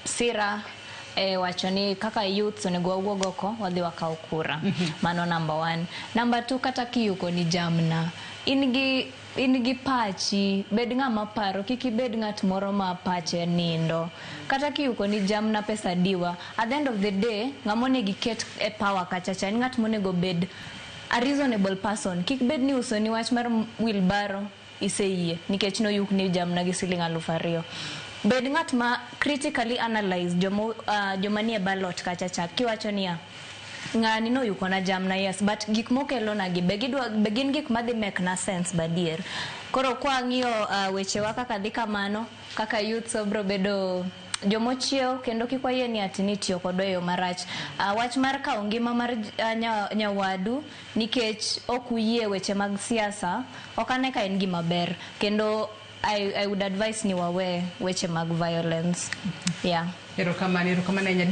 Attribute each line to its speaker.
Speaker 1: sira e wacho ni kaka youths onego wawuog oko wadhi wakaw kura. Mano number one. Number two, kata kiyuko ni jamna, in gi pachi, bed ng'ama paro, kik ibed ng'at moro ma pache nindo. Kata kiyuko ni jamna pesa diwa, at the end of the day, ng'ama onego iket e power kacha cha en ng'at monego bed a reasonable person. Kik bed ni uso ni wach mar wheelbarrow iseyie nikech noyuk ni jamna gi siling 2000. Bed ng'at ma critically analyze joma nie ballot kacha cha kiwacho niya, ng'ani noyuko na jamna, yes, but gik mokelo na gi be gidwa be gin gik madhi make na sense badier. Koro kwang'iyo wechewa kaka dhi kamano, kaka youths obro bedo jomochiew kendo kik wayie ni ati ni tiyo kodwa e yo marach. Wach mar kawo ngima mar nyawadu nikech ok uyie weche mag siasa ok ane ka en gima ber, kendo I would advise ni wawe weche mag violence, yeah.
Speaker 2: Erokamano, erokamano ahinya.